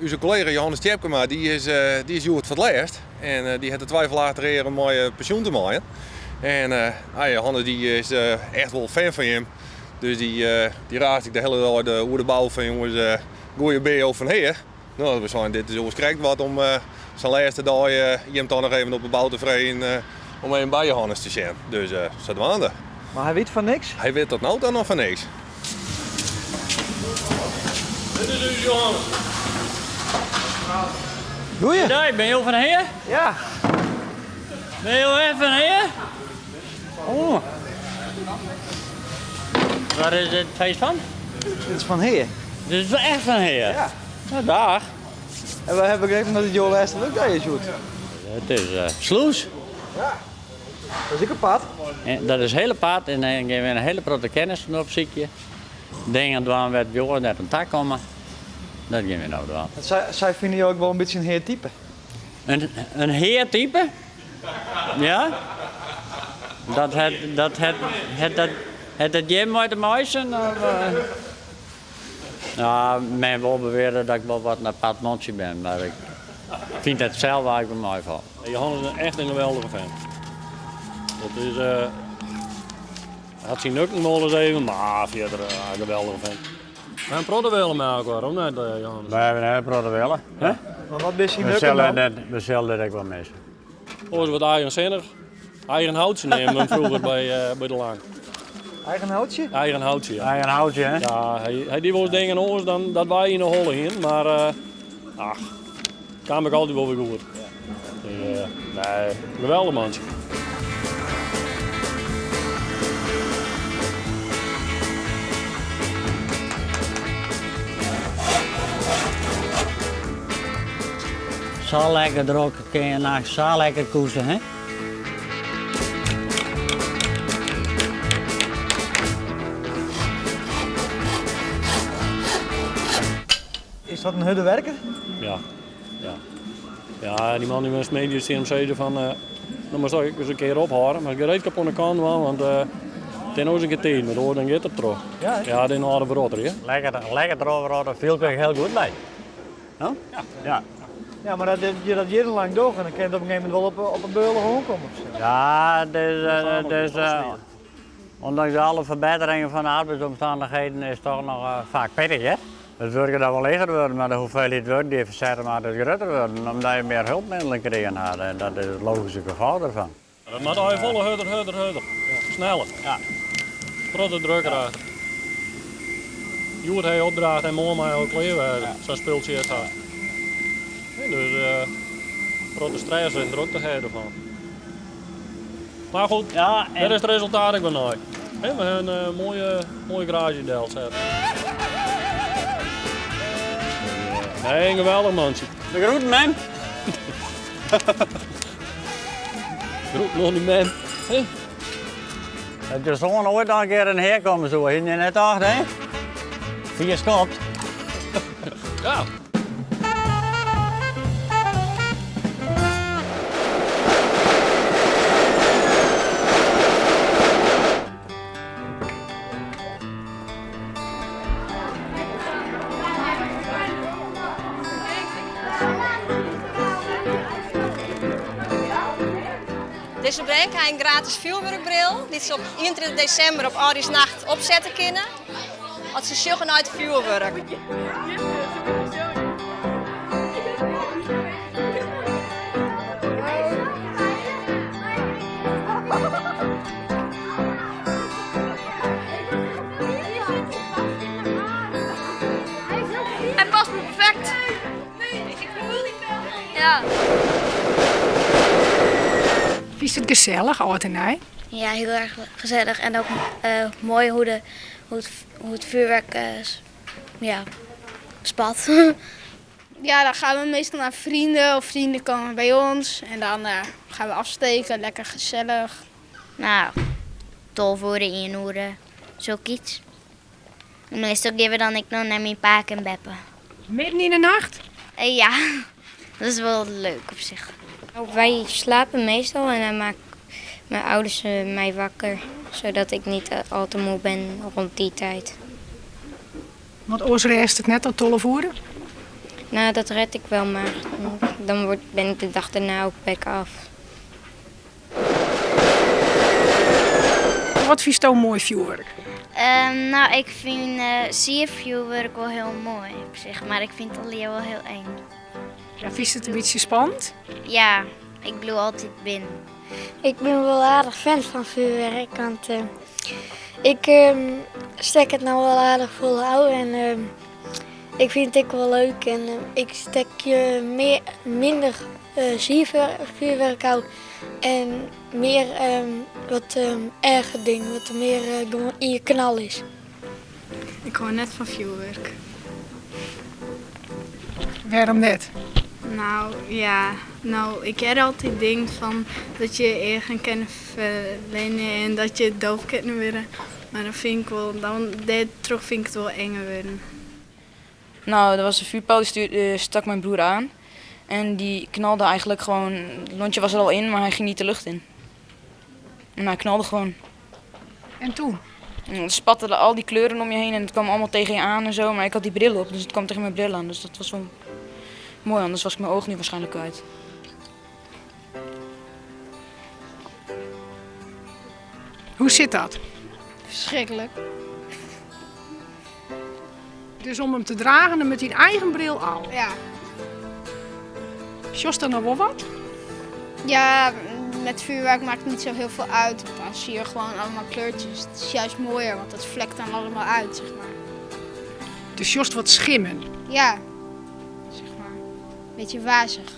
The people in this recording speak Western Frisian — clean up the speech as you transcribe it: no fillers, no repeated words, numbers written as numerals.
Us kollega Johannes Tjepkema dy is, dy is hjoed foar it lêst. En dy hat de twivelachtige ear om mei pensjoen te meien. En uh, Johannes dy is echt wol fan fan jim. Dus dy, dy raast ek de hiele dei de, oer de bou fan jonges, goeie BO fan Heer. No, we seinen dit is oars krekt wat om sa'n lêste dei jim toch noch even op de bou te freegjen om even by Johannes te sjen. Dus sadwaande. Mar hy wit fan niks? Hy wit tot no ta noch fan niks. Dit is ús Johannes. Goeie. Dei, bin jo fan Heer? Ja. Bin jo echt fan Heer? Oh. Waar is dit feest fan? Dit is fan Heer. Dit is echt fan Heer? Ja. Nou, dag. En wy hawwe begrepen dat it jo lêste wurkdei is hjoed. It is uh, slûs. Ja. Dat is ek in part. En dat is hiel apart en dan gean we in hiele protte kennis opsykje. Dingen dwaan wêr't wy oars net oan ta komme. Dat gean we no dwaan. Sy, sy fine jo ek wol in bytsje in heartype? In, in heartype? Ja? Dat het, dat het, het, dat, het dat jim mei te meitsjen? Of, uh? Nou, men wol beweare dat ik wol wat in apart mantsje bin, mar ik fyn dat sels eigentlik wol meifallen. Johannes is echt in geweldige fan. Dat is, uh, hat syn nukken wol ris even, mar fierder uh, in geweldige fan. We ha in protte wille mei elkoar, of net, Johannes? We hawwe in hiele protte wille. Hè? Mar wat binne syn nukken dan? We sille dit ek wol misse. Oars wat eigensinnich. Eigen houtsje neamden we hem froeger by, uh, by de Lang. Eigen houtsje? Eigen houtsje, ja. Eigen houtsje, hè? Ja, hy, hy die wolris dingen oars dan dat wy yn 'e holle hienen, mar uh, ach, kaam ek altyd wol wer goed. Dus, uh, nee, geweldich mantsje. Sa lekker drok, kin je nachts sa lekker koesen, hè? Is dat in hurde werker? Ja, ja. Ja, dy man dy moast middeis tsjin him sizze fan, uh, no moatst ek ris in kear ophâlde, mar gereedskap oan de kant dwaan, want uh, it is no ris in kear tiid, mar oars dan giet er troch. Ja, ja, dit in âlde wrotter, ja. Lekker, lekker trochwrotte, fiel ik hiel goed by. No? Ja. Ja. Ja, mar dat je dat jierrenlang dogge, dan kin it op in gegeven momint wol op, op in beule oankomme. Ja, dus, dus ondanks alle ferbetteringen fan de arbeidsomstannichheden is it toch noch uh, faak pittich, hè? It wurk dat wol leger wurden, mar de hoeveelheid wurk dy't je fersette moat is grutter wurden, omdat je mear hulpmiddelen krigen ha. En dat is it logyske gefolch derfan. Dat moat allegear folle hurder, hurder, hurder. Sneller. Ja. Protte druk erachter. Hjoed ha je opdracht en moarn mei al klear wêze. Sa'n spultsje is hast. Dus uh, protte stress en drokte ha je derfan. Mar goed, ja, en... dêr is it resultaat ek wer nei. We ha in uh, moaie, moaie garaazje delset. Nee, in geweldich mantsje. De groeten, mem. Groeten oan dy mem. Dat je soan oait noch in kear yn Heer komme soe, hiene je net tocht, hè? Fier skopt. Ja. Dizze bern krije in gratis fjoerwurkbril dy't se op 31 desimber op âldjiersnacht opsette kinne as se sjogge nei it fjoerwurk. Hij past me perfect. Ja. Fynst it gesellich, âld en nij? Ja, heel erg gezellig. En ook uh, mooi hoe, de, hoe, het, hoe het vuurwerk uh, ja, spat. Ja, dan gaan we meestal naar vrienden of vrienden komen bij ons. En dan uh, gaan we afsteken, lekker gezellig. Nou, 12 oere, ien oere, sokyts. En meastal gean we dan ek noch nei myn pake en beppe. Midden yn de nacht? Uh, ja, dat is wol leuk op sich. Wij slapen meestal en dan maken mijn ouders mij wakker, zodat ik niet al te moe ben rond die tijd. Want oars rêst it net tot 12 oere? Nou, dat red ik wel, maar dan word, ben ik de dag daarna ook back af. Wat fynsto moai fjoerwurk? Ehm, nou, ik vind uh, sierfjoerwurk wel heel mooi op zich, maar ik vind het wel heel eng. Ja, fynst it in bytsje spannend? Ja, ik bliuw altyd binnen. Ik ben wel aardich fan fan vuurwerk, want uh, ik um, stek it no wol aardich folle ôf en uh, ik fyn it ek wol leuk en uh, ik stek je mear, minder uh, siervuurwerk ôf en mear um, wat um, erger ding, wat mear uh, gewoan yn je knal is. Ik hâld net fan fjoerwurk. Wêrom net? Nou ja, nou ik ha altyd dingen fan dat je eagen kinne ferlerne en dat je doof kinne wurde. Mar dan fyn ik wol, dan, dêrtroch fyn ik it wol enger wurden. Nou, er was een vuurpijl, die stuurde, stak mijn broer aan. En die knalde eigenlijk gewoon, het lontje was er al in, maar hij ging niet de lucht in. En hij knalde gewoon. En toen? En er spatten al die kleuren om je heen en het kwam allemaal tegen je aan en zo. Maar ik had die bril op, dus het kwam tegen mijn bril aan. Dus dat was wel mooi, anders was ik mijn oog nu waarschijnlijk kwijt. Hoe sit dat? Verschrikkelijk. Dus om him te dragen en mei dyn eigen bril al. Ja. Sjochst dan noch wol wat? Ja, met vuurwerk maakt het niet zo heel veel uit. Want dan zie je gewoon allemaal kleurtjes. Het is juist mooier, want dat vlekt dan allemaal uit, zeg maar. Dus sjochst wat skimmen. Ja, zeg maar. Beetje wazig.